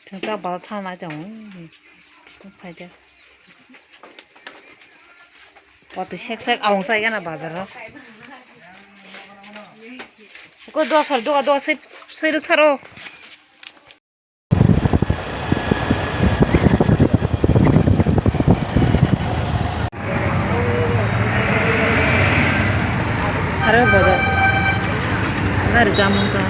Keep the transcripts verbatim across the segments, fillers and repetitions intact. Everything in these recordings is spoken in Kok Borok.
Chwng ta bazar thang nai tongo. Phai de. Watwi sek sek awng chai gana bazar o. Ko dos sal doga dos sei sei rwk tharo. Sare bodo. Nari jamung ka.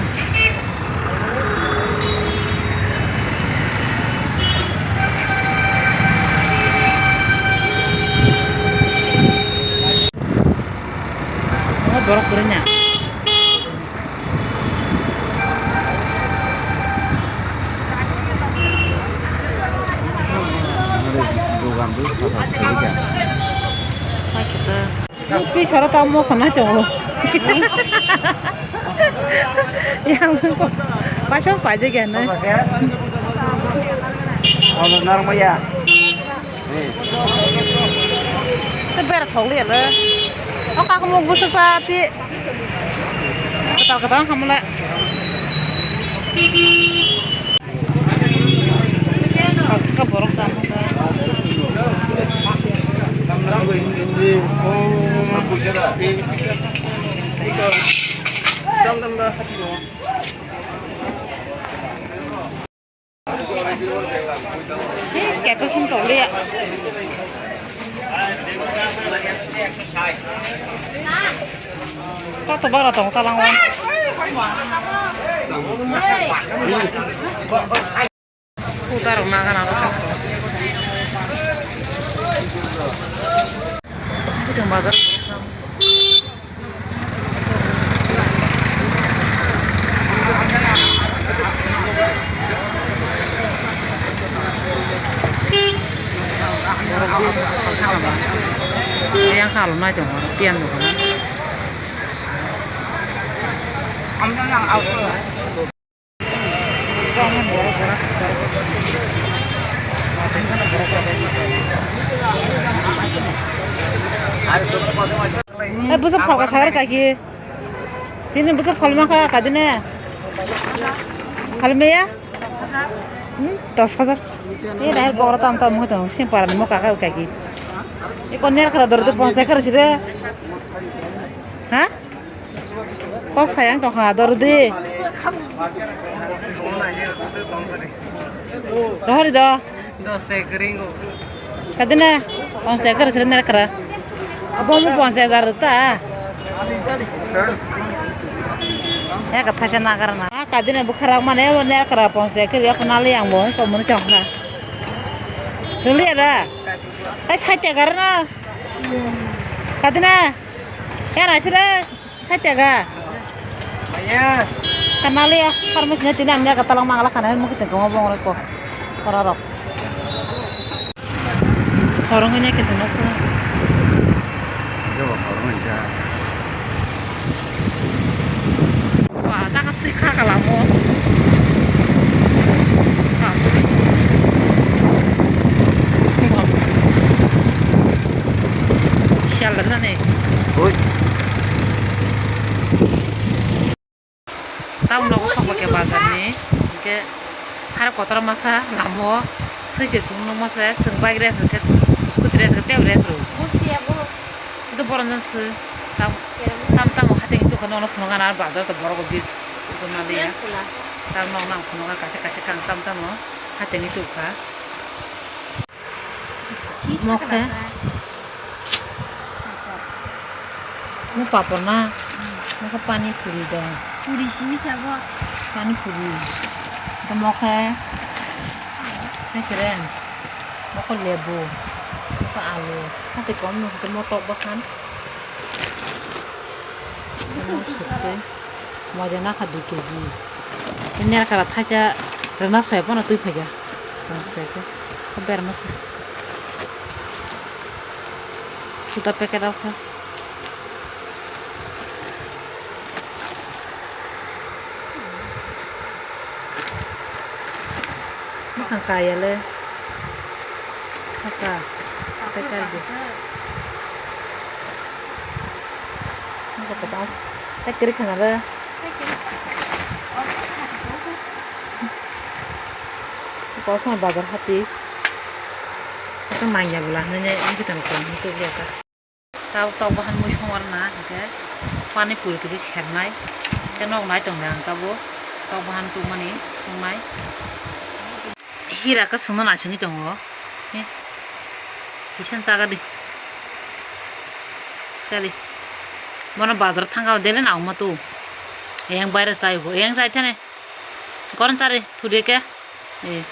Oh, borok kwrwini. Twi sara ta moso nai tongo. Yang paisa paijak ya nai. Ono narwkmaya. Tei bera thok liya le. O kakumuk bwswk sa pi. Kwtal kwtal hamle. Ka borok tamo. Kepek song tokliya. Koto bara tong talango. Udarok naga naga. Bazar. Yang halom nai tongo, pian tongo. Eh, bwswk phalka sagari kaki. Tini bwswk phalma kha kadine. Phalmaya? Hmm? Dos hajar. Eh, dai bokra tam tam mo to, sim paran mo kaka kaki. Iko ner kara dor dor pons dekar sire. Ha? Kok sayang tongkha, dordi. Rohori do. Dos te gringo. Kadina, pons te kar sir ner kara. Abo mo pons te dar ta. Ya ka thaisa na kara na. Ah, kadina bukharak mane ner kara pons te kar ya kunali yang bo ko mun tongkha. Ruli ada. Ai sai te kara na. Kadina. Ya na sir. Sait tega. Maya. Kanali ya, pharmacy na tini ang ya katalang mangala kana mo kiting kong bong rek ko. Ora rok. Horong ini ke sana ko. Yo, horong ini. Wah, tak sih kha kalamo. Sial da ne. Oi. Tamno sok ba ke bazar ni. Ke har kotor masa lamo. Sui se sung no masa sung bike race ke scooty race ke tei race ro. Busi ya bo. Itu boron jan se. Tam tam tam hati itu kan ono phunung ana bazar to borok bis. Itu mali ya. Tam no nang phunung kaisa kaisa kang tam tam no hati ni tu kha. Mokhe. Mo papor na. Mokhe pani puri da. Puri simi sabo. Pani puri. Mokhe. Hai seren. Mokhe lebu. Mokhe alu. Hati kom no hati mo tok bakhan. Mo sukte. Moja nakha dui kg. Ner kara thaisa rwna soya phano twi phaikha. Berma se. Suda packet rok kha. Bwkhang kaya le. Kaka. Packet bo. Nokha kwtal. Tei kwrwi khana le. Kosong bazar hati. Kosong manya bela hinwi nai wngkhe tong tong hinwi tubuli aka. Tabo tok bahan mui song arna hinkhe pani puri kisi sernai. Khe nok nai tong ang tabo tok bahan tubmani songnai. Hira khe songno naisingwi tongo. He. Kisa chaga di. Chali. Bono bazar thangkha dele na wngma tu. Eyang baire chai bo. Eyang chai thane. Goron chari thudi ke. E.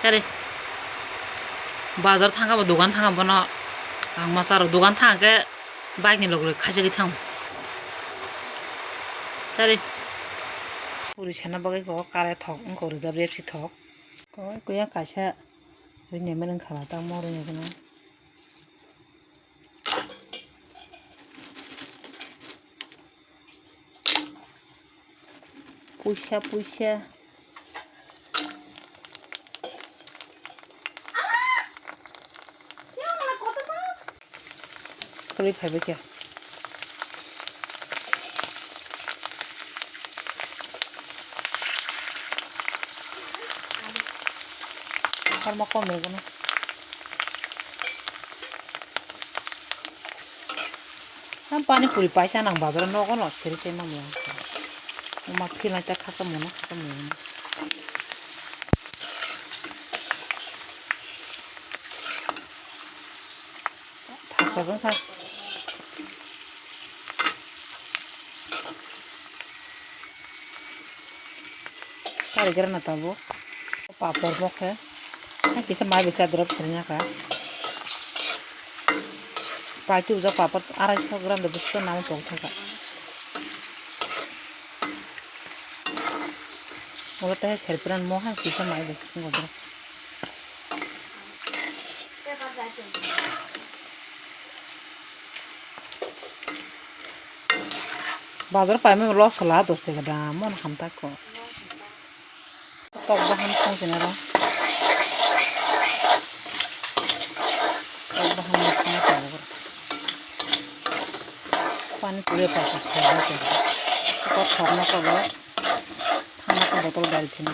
Chari. Bazar thangkha bo dogan thangkha bono. Ang ma charo dogan thangkha ke bike ni logre khaijagwi thang. Chari. Puri sana bagwi ko kare thok wngko rijak repsi thok. Koi kuya kaisa rinne mene wngkha tamo rinne gana. Puisa puisa. Kwrwi phaibai khe. Horma kom rwgwno. Ang pani puri paisa nang bazar nogo no seri se mamla. Uma philai ta khaka mono khaka mono. Thaksa jang kha. Kari gira na tabuk. Papor bo khe. Kisa mai bisa drop sering kha. Pai tu ja papor arai so gram de bisto nang pok thaka. Ulo tei serpiran mo hai kisa mai bisa ngodro. Bazar paimani loss wla dos taka dam, mon hamta kho. Tok bahan thang sini ro. Tok bahan thang sini ro. Pani puri pa pa kho. Tok thok na ko. Thangna khe botol dal phino.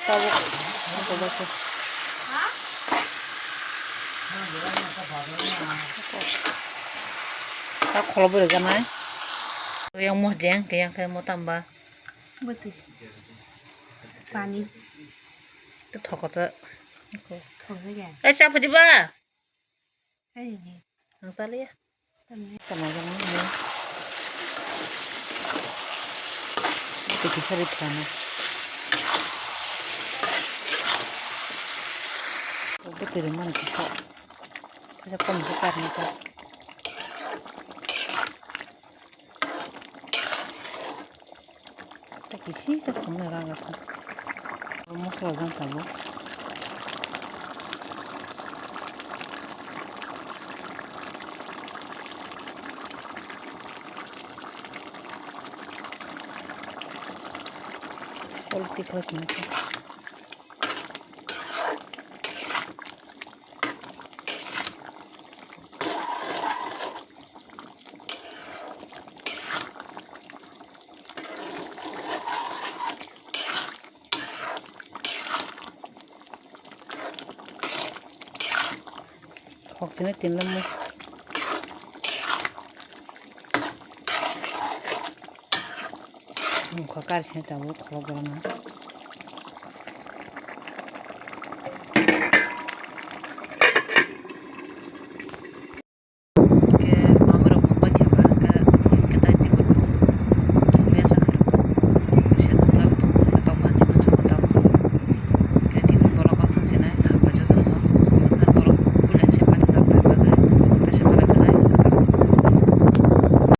Tabuk, tabuk. Ta kholo bwrwi ganai. Yang mo jeng, yang khe mo tamba. Bwtwi. Pani. Thokota. Thokota ya. Eh, cha phuti ba? Ang saliya. Tama jang ni. Ito kisa rit kana. Ito tiri man kisa. Kisa kom kisa karna ka. Kisi sa samna raga sa. Mosla jang tabuk. Ol tikha sini. Khok chini tinle mo. Mukha kari sini tabuk khok gorana.